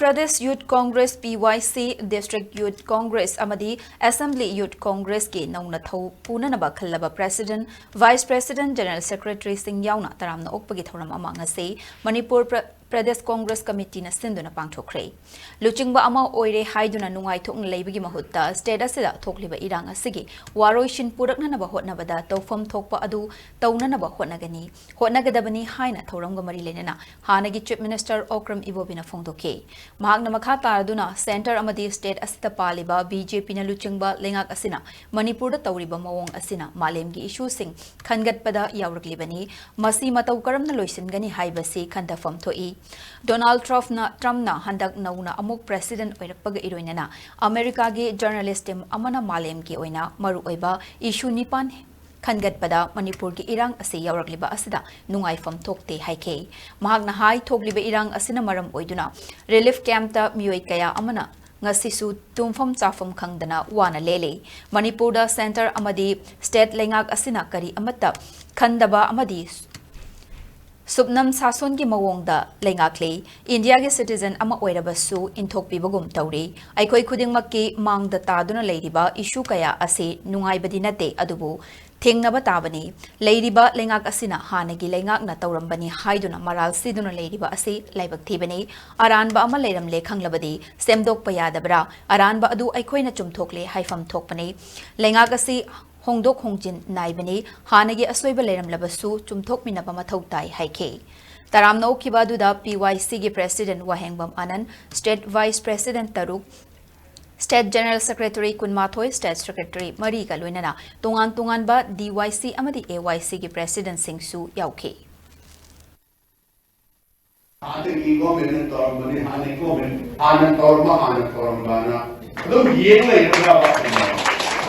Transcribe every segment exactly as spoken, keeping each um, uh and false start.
Pradesh Youth Congress, P Y C, District Youth Congress ꯑꯃꯗꯤ Assembly Youth Congressꯀꯤ ꯅꯧꯅ ꯊꯧ ꯄꯨꯅꯅꯕ ꯈꯜꯂꯕ President, Vice President, General Secretaryꯁꯤꯡ ꯌꯥꯎꯅ ꯇꯔꯥꯝꯅ ꯑꯣꯛꯄꯒꯤ ꯊꯧꯔꯝ ꯑꯃ ꯉꯁꯤ ꯃꯅꯤꯄꯨꯔ ꯄ꯭ꯔ-, ꯄ꯭ꯔꯗꯦꯁ ꯀꯣꯡꯒ꯭ꯔꯦꯁ ꯀꯃꯤꯇꯤꯅ ꯁꯤꯟꯗꯨꯅ ꯄꯥꯡꯊꯣꯛꯈ꯭ꯔꯦ꯫ ꯂꯨꯆꯤꯡꯕ ꯑꯃ ꯑꯣꯏꯔꯦ ꯍꯥꯏꯗꯨꯅ ꯅꯨꯡꯉꯥꯏꯊꯣꯛꯅ ꯂꯩꯕꯒꯤ ꯃꯍꯨꯠꯇ state ꯑꯁꯤꯗ ꯊꯣꯛꯂꯤꯕ ꯏꯔꯥꯡ ꯑꯁꯤꯒꯤ ꯋꯥꯔꯣꯏꯁꯤꯟ ꯄꯨꯔꯛꯅꯅꯕ ꯍꯣꯠꯅꯕꯗ ꯇꯧꯐꯝ ꯊꯣꯛꯄ ꯑꯗꯨ ꯇꯧꯅꯅꯕ ꯍꯣꯠꯅꯒꯅꯤ, ꯍꯣꯠꯅꯒꯗꯕꯅꯤ ꯍꯥꯏꯅ ꯊꯧꯔꯝꯒ ꯃꯔꯤ ꯂꯩꯅꯅ ꯍꯥꯟꯅꯒꯤ Chief Minister ꯑꯣꯀ꯭ꯔꯝ ꯏꯕꯣꯕꯤꯅ ꯐꯣꯡꯗꯣꯛꯈꯤ꯫ ꯃꯍꯥꯛꯅ ꯃꯈꯥ ꯇꯥꯔꯗꯨꯅ centre ꯑꯃꯗꯤ state ꯑꯁꯤꯗ ꯄꯥꯜꯂꯤꯕ BJPꯅ ꯂꯨꯆꯤꯡꯕ ꯂꯩꯉꯥꯛ ꯑꯁꯤꯅ ꯃꯅꯤꯄꯨꯔꯗ ꯇꯧꯔꯤꯕ ꯃꯑꯣꯡ ꯑꯁꯤꯅ ꯃꯥꯂꯦꯝꯒꯤ issueꯁꯤꯡ ꯈꯟꯒꯠꯄꯗ ꯌꯥꯎꯔꯛꯂꯤꯕꯅꯤ꯫ ꯃꯁꯤ ꯃꯇꯧ ꯀꯔꯝꯅ ꯂꯣꯏꯁꯤꯟꯒꯅꯤ ꯍꯥꯏꯕꯁꯤ ꯈꯟꯊꯐꯝ ꯊꯣꯛꯏ꯫ ꯗꯣꯅꯥꯜꯗ ꯇ꯭ꯔꯝꯞꯅ, ꯇ꯭ꯔꯝꯞꯅ ꯍꯟꯗꯛ ꯅꯧꯅ ꯑꯃꯨꯛ president ꯑꯣꯏꯔꯛꯄꯒ ꯏꯔꯣꯏꯅꯅ ꯑꯃꯦꯔꯤꯀꯥꯒꯤ journalist team ꯑꯃꯅ ꯃꯥꯂꯦꯝꯒꯤ ꯑꯣꯏꯅ ꯃꯔꯨꯑꯣꯏꯕ issue ꯅꯤꯄꯥꯟ ꯈꯟꯒꯠꯄꯗ ꯃꯅꯤꯄꯨꯔꯒꯤ ꯏꯔꯥꯡ ꯑꯁꯤ ꯌꯥꯎꯔꯛꯂꯤꯕ ꯑꯁꯤꯗ ꯅꯨꯡꯉꯥꯏꯐꯝ ꯊꯣꯛꯇꯦ ꯍꯥꯏꯈꯤ꯫ ꯃꯍꯥꯛꯅ ꯍꯥꯏ, ꯊꯣꯛꯂꯤꯕ ꯏꯔꯥꯡ ꯑꯁꯤꯅ ꯃꯔꯝ ꯑꯣꯏꯗꯨꯅ relief campꯇ ꯃꯤꯑꯣꯏ ꯀꯌꯥ ꯑꯃꯅ ꯉꯁꯤꯁꯨ ꯇꯨꯝꯐꯝ ꯆꯥꯐꯝ ꯈꯪꯗꯅ ꯋꯥꯅ ꯂꯦꯜꯂꯤ꯫ ꯃꯅꯤꯄꯨꯔꯗ centre ꯑꯃꯗꯤ state ꯂꯩꯉꯥꯛ ꯑꯁꯤꯅ ꯀꯔꯤ ꯑꯃꯠꯇ ꯈꯟꯗꯕ ꯑꯃꯗꯤ ꯁꯨꯞꯅꯝ ꯁꯥꯁꯣꯟꯒꯤ ꯃꯑꯣꯡꯗ ꯂꯩꯉꯥꯛꯂꯤ꯫ ꯏꯟꯗꯤꯌꯥꯒꯤ citizen ꯑꯃ ꯑꯣꯏꯔꯕꯁꯨ ꯏꯟꯊꯣꯛꯄꯤꯕꯒꯨꯝ ꯇꯧꯔꯤ꯫ ꯑꯩꯈꯣꯏ ꯈꯨꯗꯤꯡꯃꯛꯀꯤ ꯃꯥꯡꯗ ꯇꯥꯗꯨꯅ ꯂꯩꯔꯤꯕ issue ꯀꯌꯥ ꯑꯁꯤ ꯅꯨꯡꯉꯥꯏꯕꯗꯤ ꯅꯠꯇꯦ, ꯑꯗꯨꯕꯨ ꯊꯦꯡꯅꯕ ꯇꯥꯕꯅꯤ꯫ ꯂꯩꯔꯤꯕ ꯂꯩꯉꯥꯛ ꯑꯁꯤꯅ ꯍꯥꯟꯅꯒꯤ ꯂꯩꯉꯥꯛꯅ ꯇꯧꯔꯝꯕꯅꯤ ꯍꯥꯏꯗꯨꯅ ꯃꯔꯥꯜ ꯁꯤꯗꯨꯅ ꯂꯩꯔꯤꯕ ꯑꯁꯤ ꯂꯥꯏꯕꯛ ꯊꯤꯕꯅꯤ꯫ ꯑꯔꯥꯟꯕ ꯑꯃ ꯂꯩꯔꯝꯂꯦ ꯈꯪꯂꯕꯗꯤ ꯁꯦꯝꯗꯣꯛꯄ ꯌꯥꯗꯕ꯭ꯔꯥ? ꯑꯔꯥꯟꯕ ꯑꯗꯨ ꯑꯩꯈꯣꯏꯅ ꯆꯨꯝꯊꯣꯛꯂꯦ ꯍꯥꯏꯐꯝ ꯊꯣꯛꯄꯅꯤ꯫ ꯂꯩꯉꯥꯛ ꯑꯁꯤ ꯍꯣꯡꯗꯣꯛ ꯍꯣꯡꯖꯤꯟ ꯅꯥꯏꯕꯅꯤ꯫ ꯍꯥꯟꯅꯒꯤ ꯑꯁꯣꯏꯕ ꯂꯩꯔꯝꯂꯕꯁꯨ ꯆꯨꯝꯊꯣꯛꯃꯤꯟꯅꯕ ꯃꯊꯧ ꯇꯥꯏ ꯍꯥꯏꯈꯤ꯫ ꯇꯔꯥꯝꯅ ꯑꯣꯛꯈꯤꯕ ꯑꯗꯨꯗ PYCꯒꯤ President ꯋꯥꯍꯦꯡꯕꯝ ꯑꯥꯅꯟꯗ, State Vice President ꯇꯔꯨꯛ, State General Secretary ꯀꯨꯟꯃꯥꯊꯣꯏ, State Secretary ꯃꯔꯤꯒ ꯂꯣꯏꯅꯅ ꯇꯣꯉꯥꯟ ꯇꯣꯉꯥꯟꯕ DYC ꯑꯃꯗꯤ AYCꯒꯤ Presidentꯁꯤꯡꯁꯨ ꯌꯥꯎꯈꯤ꯫ ꯑꯥꯗꯒꯤ governmentꯅ ꯇꯧꯔꯝꯕꯅꯤ, ꯍꯥꯟꯅ government, ꯍꯥꯟꯅ ꯇꯧꯔꯝꯕ, ꯍꯥꯟꯅ ꯇꯧꯔꯝꯕꯅ ꯑꯗꯨꯝ ꯌꯦꯡ ꯂꯩꯒꯗ꯭ꯔꯕ?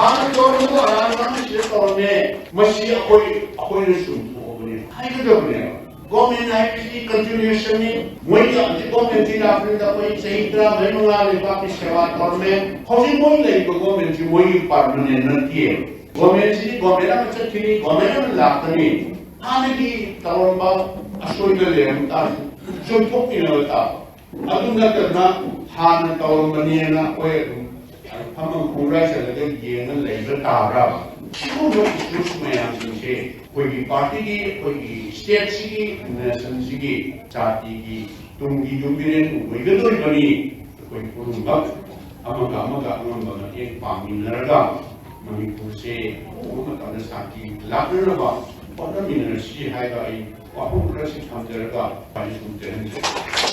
ꯍꯥꯟꯅ ꯇꯧꯔꯝꯕꯗꯣ ꯑꯔꯥꯟꯕ ꯑꯃ ꯁꯤꯗ ꯇꯧꯔꯝꯃꯦ, ꯃꯁꯤ ꯑꯩꯈꯣꯏ, ꯑꯩꯈꯣꯏꯅ ꯆꯨꯝꯊꯣꯛꯑꯕꯅꯤ ꯍꯥꯏꯒꯗꯕꯅꯦꯕ꯫ Government ꯍꯥꯏꯕꯁꯤ continuationꯅꯤ꯫ ꯃꯣꯏꯒꯤ ꯍꯧꯖꯤꯛ governmentꯁꯤ ꯂꯥꯛꯄꯅꯤꯅ ꯑꯩꯈꯣꯏ ꯆꯍꯤ ꯇꯔꯥꯃꯔꯤ ꯃꯉꯥ ꯂꯩꯕꯥꯛꯀꯤ ꯁꯦꯕꯥ ꯇꯧꯔꯝꯃꯦ꯫ ꯍꯧꯖꯤꯛ ꯃꯣꯏ ꯂꯩꯔꯤꯕ governmentꯁꯤ ꯃꯣꯏꯒꯤ permanent ꯅꯠꯇꯦꯕ꯫ Governmentꯁꯤꯗꯤ government ꯑꯃ ꯆꯠꯈꯤꯅꯤ, government ꯑꯃ ꯂꯥꯛꯀꯅꯤ꯫ ꯍꯥꯟꯅꯒꯤ ꯇꯧꯔꯝꯕ ꯑꯁꯣꯏꯕ ꯂꯩꯔꯝ ꯇꯥꯔꯁꯨ ꯆꯨꯝꯊꯣꯛꯃꯤꯟꯅꯕ ꯇꯥꯕ꯫ ꯑꯗꯨ ꯅꯠꯇꯅ ꯍꯥꯟꯅ ꯇꯧꯔꯝꯕꯅꯦꯅ ꯑꯩꯈꯣꯏ ꯑꯗꯨꯝ ꯐꯝꯃ ꯈꯣꯡꯒ꯭ꯔꯥꯏ ꯆꯠꯂꯒ ꯌꯦꯡꯉ ꯂꯩꯕ ꯇꯥꯕ꯭ꯔꯥ? ꯁꯤꯒꯨꯝꯕ ꯏꯁꯨꯁ ꯃꯌꯥꯝꯁꯤꯡꯁꯦ ꯑꯩꯈꯣꯏꯒꯤ ꯄꯥꯔꯇꯤꯒꯤ, ꯑꯩꯈꯣꯏꯒꯤ ꯁ꯭ꯇꯦꯠꯁꯤꯒꯤ, ꯅꯦꯁꯟꯁꯤꯒꯤ, ꯖꯥꯇꯤꯒꯤ ꯇꯨꯡꯒꯤ ꯌꯨꯝꯕꯤꯔꯦꯟ ꯑꯣꯏꯒꯗꯧꯔꯤꯕꯅꯤ꯫ ꯑꯩꯈꯣꯏ ꯄꯨꯝꯅꯃꯛ ꯑꯃꯒ ꯑꯃꯒ ꯑꯉꯝꯕ ꯃꯇꯦꯡ ꯄꯥꯡꯃꯤꯟꯅꯔꯒ ꯃꯅꯤꯄꯨꯔꯁꯦ ꯑꯍꯣꯡꯕ ꯃꯇꯝꯗ ꯁꯥꯟꯇꯤ ꯂꯥꯛꯅꯅꯕ ꯍꯣꯠꯅꯃꯤꯟꯅꯔꯁꯤ ꯍꯥꯏꯕ ꯑꯩ ꯋꯥꯐꯝ ꯈꯔꯁꯤ ꯊꯝꯖꯔꯒ ꯋꯥꯔꯤ ꯁꯨꯝ ꯇꯦꯟꯍꯟꯖꯔꯤ꯫